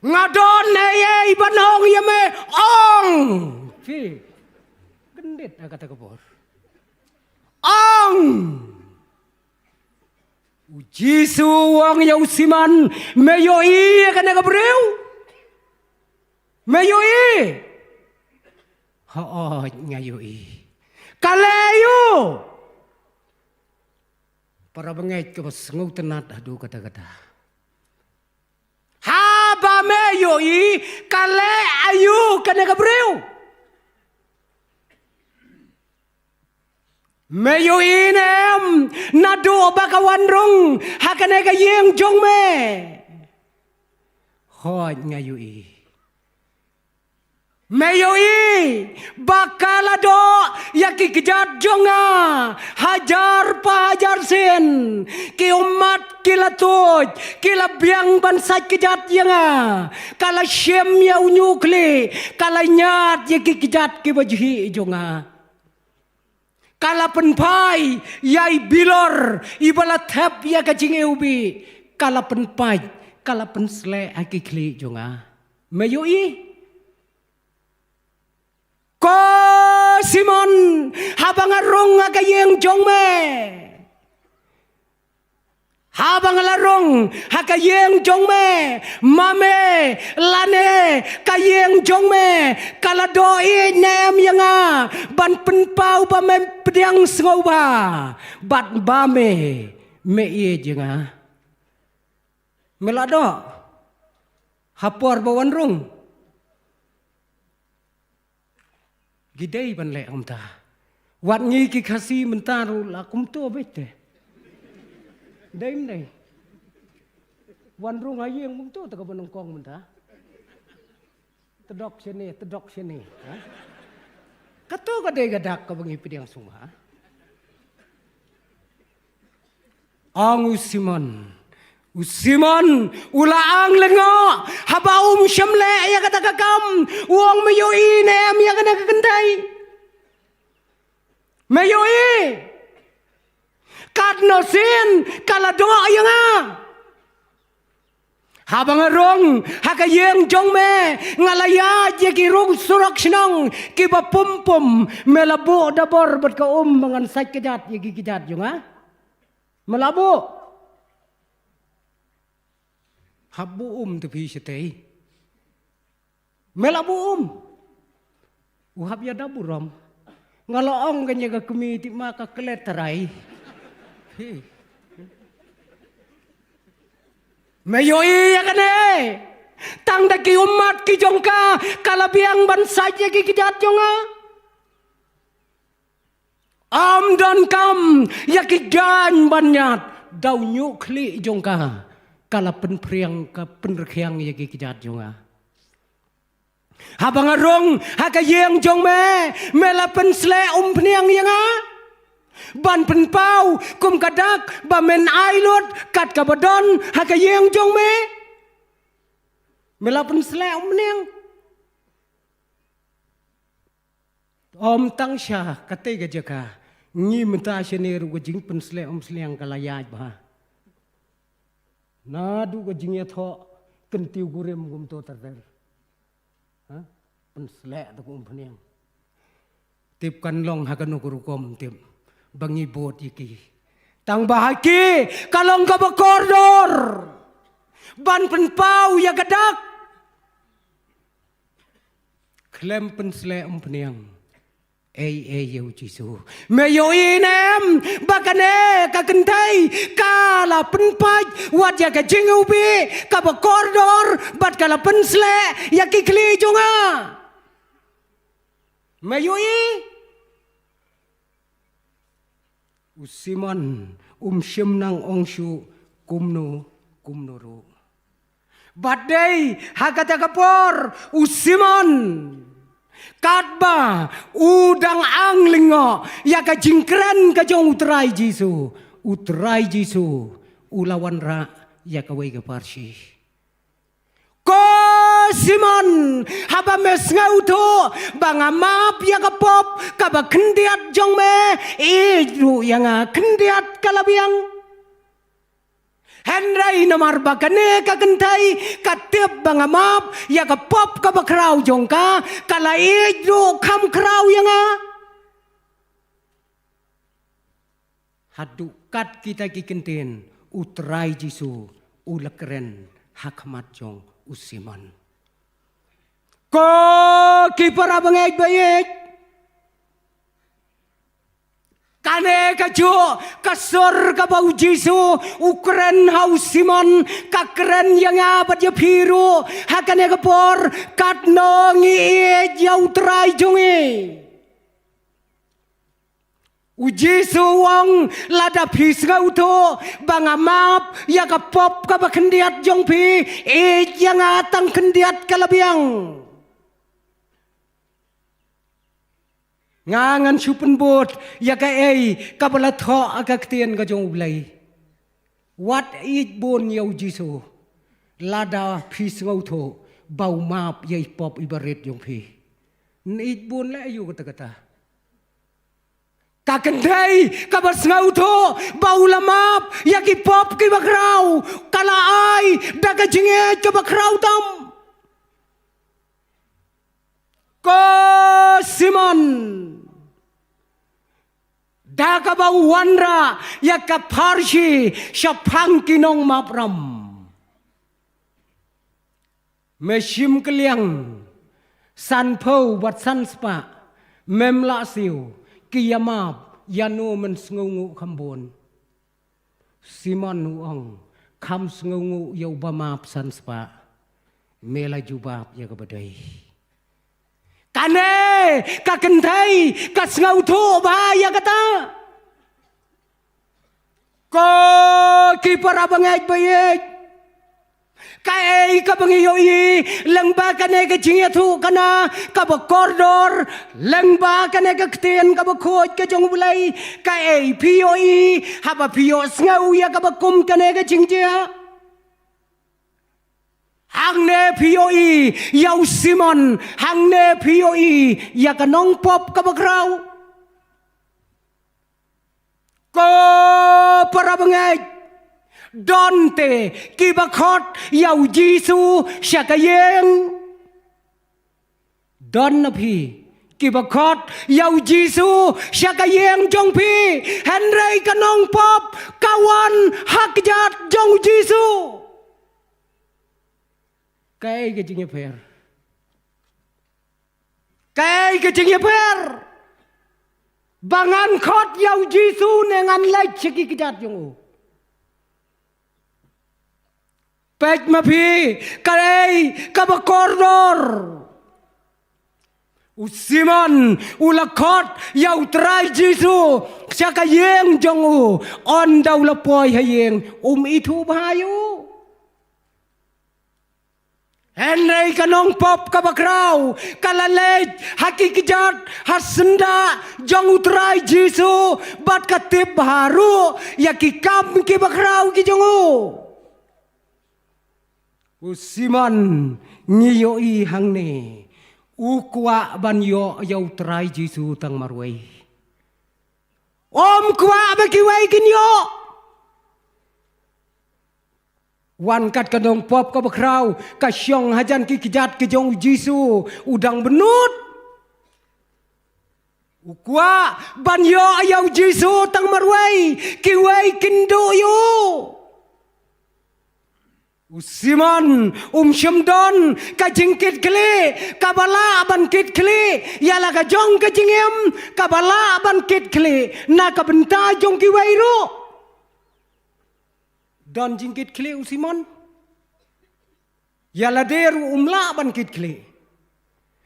Nga don ei ei ban ong ïa me, ong. Phi, kyndit ha kata ka por. Ong. U Jisu u ong ïa u Simon, me ïohi ïa kane ka briew? Me ïohi? Hooid, nga ïohi. Ka leh aïu? Para bangeit kaba sngewtynnat haduh katta katta. Haba me ïohi, ka leh aïu kane ka briew? Me ïohi ne em, naduh ba ka wan rung ha kane ka ïing jong me? Hooid, nga ïohi. Me ïohi ba ka la doh ïa ki kjat jong nga hajar pa hajar sien. Ki ummat ki la tuid, ki la biang ban sait kjat ïa nga. Ka la shim ïa u ñiuhkhlieh, ka la ñiad ïa ki kjat kiba jhieh jong nga. Ka la pynphai ïa i bilor iba la thep ïa ka jingiwbih, ka la pynpait, ka la pynsleh ha ki khlieh jong nga. Me ïohi? Ko Simon, haba nga rung ha ka ïing jong me, Haba nga la rung ha ka ïing jong me, ma me lane ka ïing jong me ka la doh ïeit ne em ïa nga ban pynpaw ba me pdiang sngewbha bad ba me, me ïeit ïa nga? Me la doh ha por ba wan rung. Ki dei ban leh kumta. Wat ngi ki Khasi mynta ruh la kumto beit te. Dei ym dei? Wan rung ha ïing kumto te kaba nyngkong mynta. Tdok shane, tdok shane, ha? Kato ka dei ka dak kaba ngi pdiang sngewbha. Ong u Simon. U Simon u la ang lyngngoh haba um shym leh ïa kata ka kam. U ong, me ïohi ne em ïa kane ka kynthei? Me ïohi? Katno sien ka la doh ïa nga. Haba nga rung ha ka ïing jong me, nga la ïaid ïa ki rung surok shnong kiba pum pum. Me la buh da bor bad ka um ba ngan sait kjat ïa ki kjat jong nga? Me la buh? Hap buh um te phi shatei. Me la buh um? U hap ïa da burom. Nga la ong kane ka kmie, tip ma ka klet trai. Hi. Me ïohi ïa kane? Tang da ki ummat ki jong ka ka la biang ban sait ïa ki kjat jong nga. Ym donkam ïa ki jaiñ ban ñiad, da u ñiuh khlieh jong ka ka la pynphriang, ka pynrkhiang ïa ki kjat jong nga. Haba nga rung ha ka ïing jong me, me la pynsleh umphniang ïa nga ban pynpaw kum ka dak ba men ai lut kat kaba don ha ka ïing jong me. Me la pynsleh umphniang. Ym tang sha katei ka jaka, ngi mynta shane ruh ka jingpynsleh umphniang ka la ïaid bha. Naduh ka jingïathoh kyntiew kurim kumto ter ter. Ha? Pynsleh te ka umphniang. Tip kan long ha kano ka rukom tip ba ngi bud ïa ki. Tang ba ha ki ka long kaba kordor ban pynpaw ïa ka dak. Khlem pynsleh umphniang. Ei, ei, ïa u Jisu. Me ïohi ne em ba kane ka kynthei ka la pynpait wat ïa ka jingïohi kaba kordor bad ka la pynsleh ïa ki khlieh jong nga? Me ïohi? U Simon um shym nang ong shuh kumno kumno ruh. Bad dei ha kata ka por u Simon, katba u dang ang lyngngoh ïa ka jingkren ka jong u Trai Jisu, u Trai Jisu u la wanrah ïa kawei ka parshi. Ko Simon, haba me sngewthuh ba nga map ïa ka pop kaba khyndiat jong me, ïeit ruh ïa nga khyndiat ka la biang. Hynrei namar ba kane ka kynthei ka tip ba nga map ïa ka pop kaba khraw jong ka, ka la ïeit ruh kham khraw ïa nga. Haduh kat kita ki kyntien u Trai Jisu u la kren ha khmat jong u Simon. Ko ki para bangeit ba ïeit, kane ka juh ka sur kaba u Jisu u kren ha u Simon, ka kren ïa nga bad ïa phi ruh ha kane ka por, katno ngi ïeit ïa u Trai jong ngi. U Jisu u ong, lada phi sngewthuh ba nga map ïa ka pop kaba khyndiat jong phi, ïeit ïa nga tang khyndiat ka la biang. Nga ngan shu pynbud ïa kaei kaba la thoh ha ka ktien ka jong U Blei. Wat ïeit bun ïa u Jisu lada phi sngewthuh ba u map ïa i pop i barit jong phi. Ïeit bun leh aïu kata kata? Ka kynthei kaba sngewthuh ba u la map ïa ki pop kiba khraw, ka la ai da ka jingïeit kaba khraw tam. Ko Simon, Da kaba u wanrah ïa ka pharshi shaphang ki nongmapram. Me shim kylliang sanphew bad sanspah, mem lah siew, ki ïamap, ïano men sngewnguh kham bun. Simon u ong, kham sngewnguh ïa uba map sanspah. Me la jubab ïa kaba dei. Kane ka kynthei ka sngewthuh bha ïa kata. Ko ki para bangeit ba ïeit, kaei kaba ngi ïohi lyngba kane ka jingïathuhkhana kaba kordor, lyngba kane ka ktien kaba khuid ka jong U Blei? Kaei phi ïohi haba phi ïohsngew ïa kaba kum kane ka jingjia? Hangne phi ïohi ïa u Simon, hangne phi ïohi ïa ka nongpop kaba khraw. Ko para bangeit, don te kiba khot ïa u Jisu sha ka ïing. Don na phi kiba khot ïa u Jisu sha ka ïing jong phi, hynrei ka nongpop ka wan ha kjat jong u Jisu. Kaei ka jingïapher? Kaei ka jingïapher? Ba ngan khot ïa u Jisu ne ngan leit sha ki kjat jong u? Peit ma phi, kaei kaba kordor? U Simon u la khot ïa u Trai Jisu sha ka ïing jong u. Ynda u la poi ha ïing, um ithuh bha ïa u. Hynrei ka nongpop kaba khraw ka la leit ha ki kjat, ha syndah jong u Trai Jisu, bad ka tip bha ruh ïa ki kam kiba khraw ki jong u. U Simon, ngi ïohi hangne, u kwah ban ïoh ïa u Trai Jisu tang marwei. Um kwah ba kiwei kin ïoh. Wan kat ka nongpop kaba khraw, ka shong hajan ki kjat ki jong u Jisu, u dang bynnud. U kwah ban ïoh ïa u Jisu tang marwei, kiwei kin duh ïa u. U Simon um shym don ka jingkitkhlieh kaba lah ban kitkhlieh ïa la ka jong ka jingim, kaba lah ban kitkhlieh na ka bynta jong kiwei ruh. Don jingkitkhlieh u Simon? Ïa lade ruh um lah ban kitkhlieh.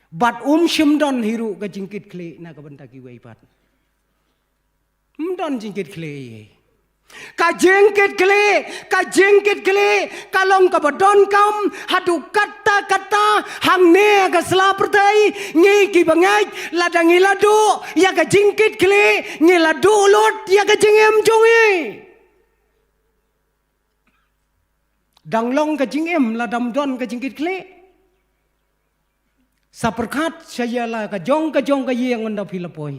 Bad um shym don hi ruh ka jingkitkhlieh na ka bynta kiwei pat. Um don jingkitkhlieh. Ka jingkitkhlieh, ka jingkitkhlieh ka long kaba donkam haduh katta katta hangne ha ka sla pyrthei. Ngi kiba ngeit, lada ngi la duh ïa ka jingkitkhlieh, ngi la duh lut ïa ka jingim jong ngi. Dang long ka jingim lada ym don ka jingkitkhlieh? Sa pyrkhat sha ïa la ka jong ka jong ka ïing ynda phi la poi.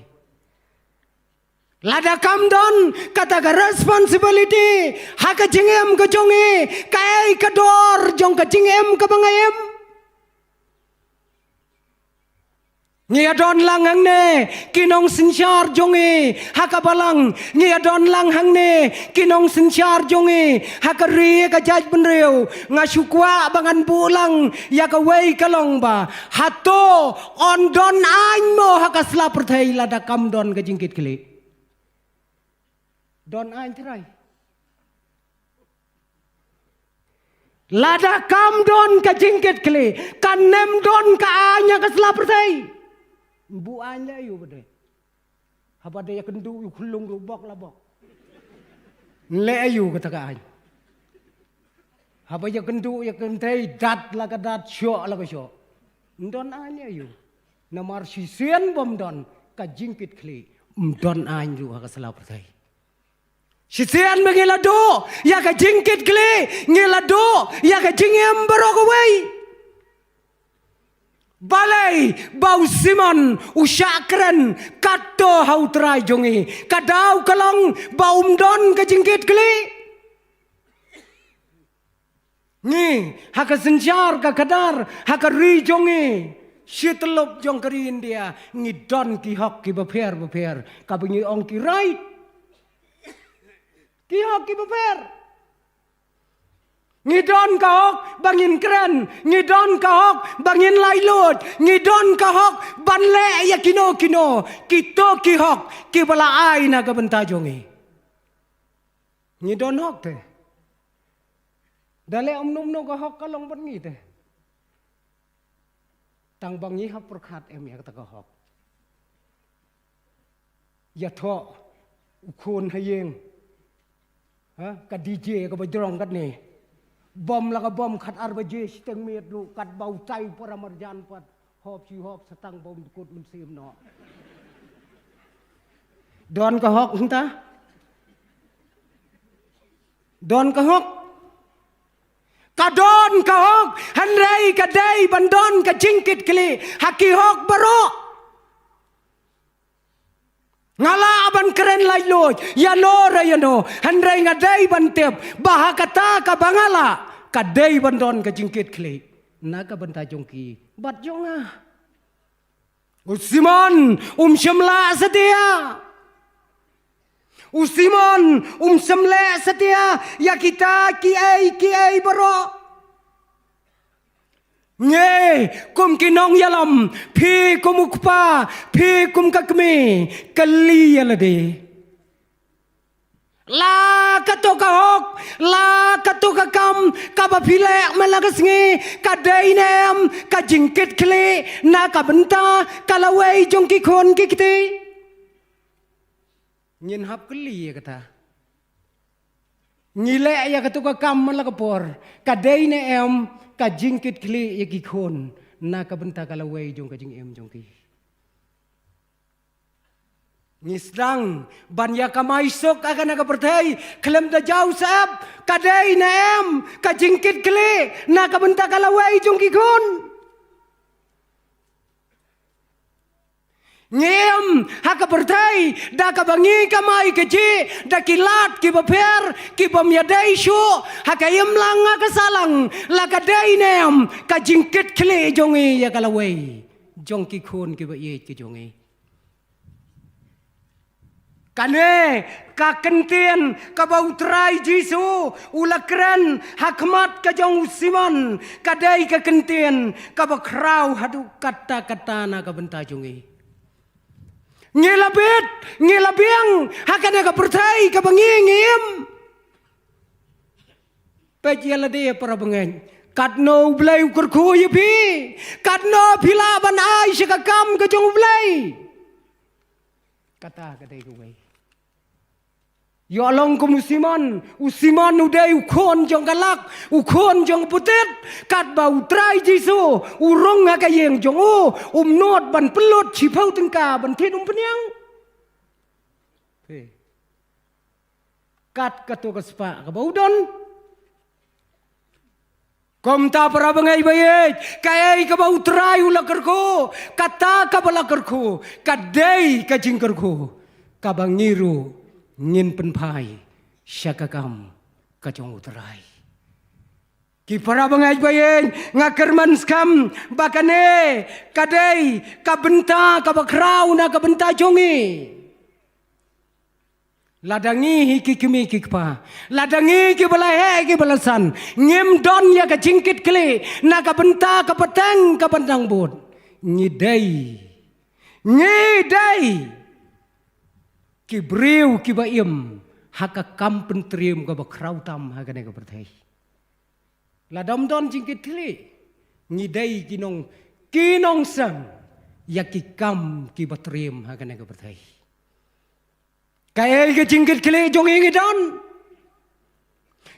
Lada kam don kata ka responsibility ha ka jingim ka jong ngi, kaei ka dor jong ka jingim kaba nga im? Ngi ïa don lang hangne ki nongsynshar jong ngi ha ka balang, ngi ïa don lang hangne ki nongsynshar jong ngi ha ka ri ka jaitbynriew. Nga shu kwah ba ngan buh lang ïa kawei ka long ba, hato yn don aiñ mo ha ka sla pyrthei lada kam don ka jingkitkhlieh? Don aiñ trai. Lada kam don ka jingkitkhlieh, kan ym don ka aiñ ha ka sla pyrthei. Buh aiñ leh aïu ba dei? Haba dei ïa kynduh ïa u khyllung ruh bok la bok. Leh aïu kata ka aiñ? Haba ïa kynduh ïa kynthei, dat la ka dat, shoh la ka shoh. Ym don aiñ leh aïu? Namar shisien bym don ka jingkitkhlieh, ym don aiñ ruh ha ka sla pyrthei. Shisien ba ngi la duh ïa ka jingkitkhlieh, ngi la duh ïa ka jingim baroh kawei. Balei ba u Simon u shah kren katto ha u Trai jong ngi? Ka daw ka long ba um don ka jingkitkhlieh. Ngi ha ka synshar ka khadar ha ka ri jong ngi, Shi tyllup jong ka ri India ngi don ki hok kiba pher bapher, kaba ngi ong ki right. Ki hok kiba pher. Ngi don ka hok ba ngin kren, ngi don ka hok ba ngin laitluid, ngi don ka hok ban leh ïa kino kino, kito ki hok kiba la ai na ka bynta jong ngi. Ngi don hok te. Da leh kumno kumno ka hok ka long bad ngi te. Tang ba ngi hap pyrkhat em ïa kata ka hok. Ïathoh u khun ha ïing. Ha, ka D J kaba jrong katne. Bom la ka bom khatar baje shiteng miet ruh katba u tai para marjan pat. Hop shi hop sa tang ba un kut un sim noh. Don ka hok hangta. Don ka hok. Ka don ka hok, hynrei ka dei ban don ka jingkitkhlieh ha ki hok baroh. Nga lah ban kren laitluid ïano re ïano, hynrei nga dei ban tip ba ha kata kaba nga lah ka dei ban don ka jingkitkhlieh na ka bynta jong ki bad jong nga. U Simon um shym lah satia. U Simon um shym leh satia ïa kita kiei kiei baroh. Ngi kum ki nongïalam, phi kum u kpa, phi kum ka kmie, kylli ïa lade. La kato ka hok, la kato ka kam kaba phi leh man la ka sngi, ka dei ne em ka jingkitkhlieh na ka bynta ka lawei jong ki khun ki kti? Ngin hap kylli ïa kata. Ngi leh ïa kato ka kam man la ka por, ka dei ne em ka jingkitkhlieh ïa ki khun na ka bynta ka lawei jong ka jingim jong ki? Ngi sdang ban ïa kamai suk ha kane ka pyrthei khlem da jaw sep, ka dei ne em ka jingkitkhlieh na ka bynta ka lawei jong ki khun? Ngi im ha ka pyrthei da kaba ngi kamai kajih da ki lad kiba pher, kibym ïadei shuh ha ka imlang ha ka sahlang, la ka dei ne em ka jingkitkhlieh jong ngi ïa ka lawei jong ki khun kiba ïeit ki jong ngi? Kane ka kyntien kaba U Trai Jisu u la kren ha khmat ka jong u Simon, ka dei ka kyntien kaba khraw haduh katta katta na ka bynta jong ngi. Ngi la bit, ngi la biang ha kane ka pyrthei kaba ngi ngi im. Peit ïa lade para bangeit, katno U Blei u kyrkhu ïa phi, katno phi lah ban ai sha ka kam ka jong U Blei. Kata ka dei kawei. Ïoh long kum u Simon, u Simon u dei u khun jong ka lak, u khun jong ka putit, katba U Trai Jisu u rung ha ka ïing jong u, um nud ban pynlut shiphew tyngka ban thied umpynïang. Kat kato ka spah kaba u don. Kumta para bangeit ba ïeit, kaei kaba U Trai u la kyrkhu, kata kaba la kyrkhu ka dei ka jingkyrkhu kaba ngi ruh ngin pynphai sha ka kam ka jong U Trai. Ki para bangeit ba ïeit, nga kyrmen skhem ba kane ka dei ka bynta kaba khraw na ka bynta jong ngi. Lada ngi hi ki kmie ki kpa, lada ngi kiba la heh kiba la san, ngim don ïa ka jingkitkhlieh na ka bynta ka pateng ka bynta bud, ngi dei, ngi dei ki briew kiba im ha ka kam pyntriem kaba khraw tam ha kane ka pyrthei. Lada ym don jingkitkhlieh, ngi dei ki nong, ki nongseng ïa ki kam kiba triem ha kane ka pyrthei. Kaei ka jingkitkhlieh jong ngi ngi don?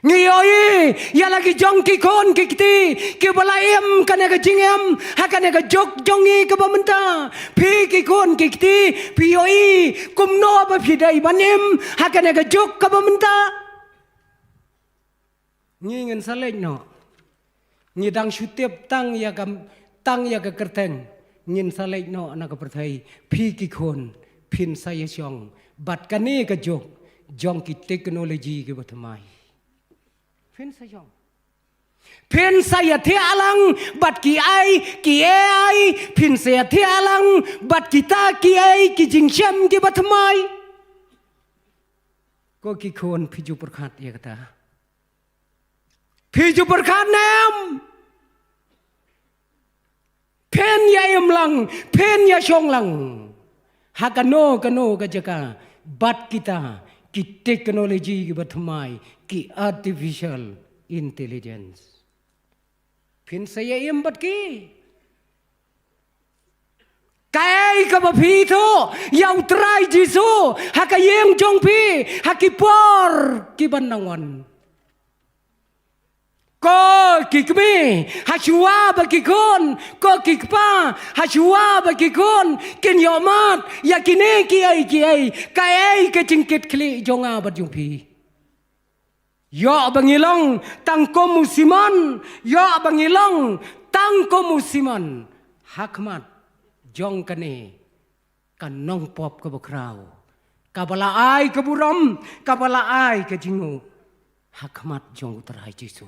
Ngi ïohi ïa la ki jong ki khun ki kti kiba la im kane ka jingim ha kane ka juk jong ngi kaba mynta. Phi ki khun ki kti, phi ïohi kumno ba phi dei ban im ha kane ka juk kaba mynta? Ngi ngin sa leit noh. Ngi dang shu tip tang ïa ka, tang ïa ka kyrteng. Ngin sa leit noh na ka pyrthei. Phi ki khun, phin sa ïashong bad kane ka juk jong ki technology kiba thymmai. Phin sa shong. Phin sa ïathiah lang bad ki ai ki ai, phin sa ïathiah lang bad kita ki ai ki jingshem kiba thymmai. Ko ki khun, phi ju pyrkhat ïa kata? Phi ju pyrkhat ne em? Phin ïa im lang, phin ïa shong lang ha kano kano ka jaka bad kita ki technology kiba thymmai, ki artificial intelligence. Phin sa ïa im bad ki? Kaei kaba phi ïathuh ïa U Trai Jisu ha ka ïing jong phi ha ki por kiban nang wan? Ko ki kmie, ha shuwa ba ki khun, ko ki kpa, ha shuwa ba ki khun kin ïohmad ïa kine ki ai ki ai, kaei ka jingkitkhlieh jong nga bad jong phi? Ïoh ba ngi long tang kum u Simon, ïoh ba ngi long tang kum u Simon ha khmat jong kane ka nongpop kaba khraw, kaba la ai ka burom, kaba la ai ka jingnguh ha khmat jong U Trai Jisu.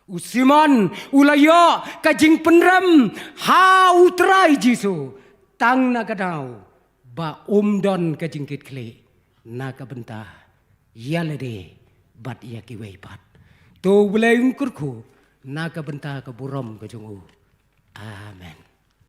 U Simon u la ïoh ka jingpynrem ha U Trai Jisu tang na ka daw ba um don ka jingkitkhlieh na ka bynta ïa lade bad ïa kiwei pat. To U Blei un kyrkhu na ka bynta ka burom ka jong u. Amen.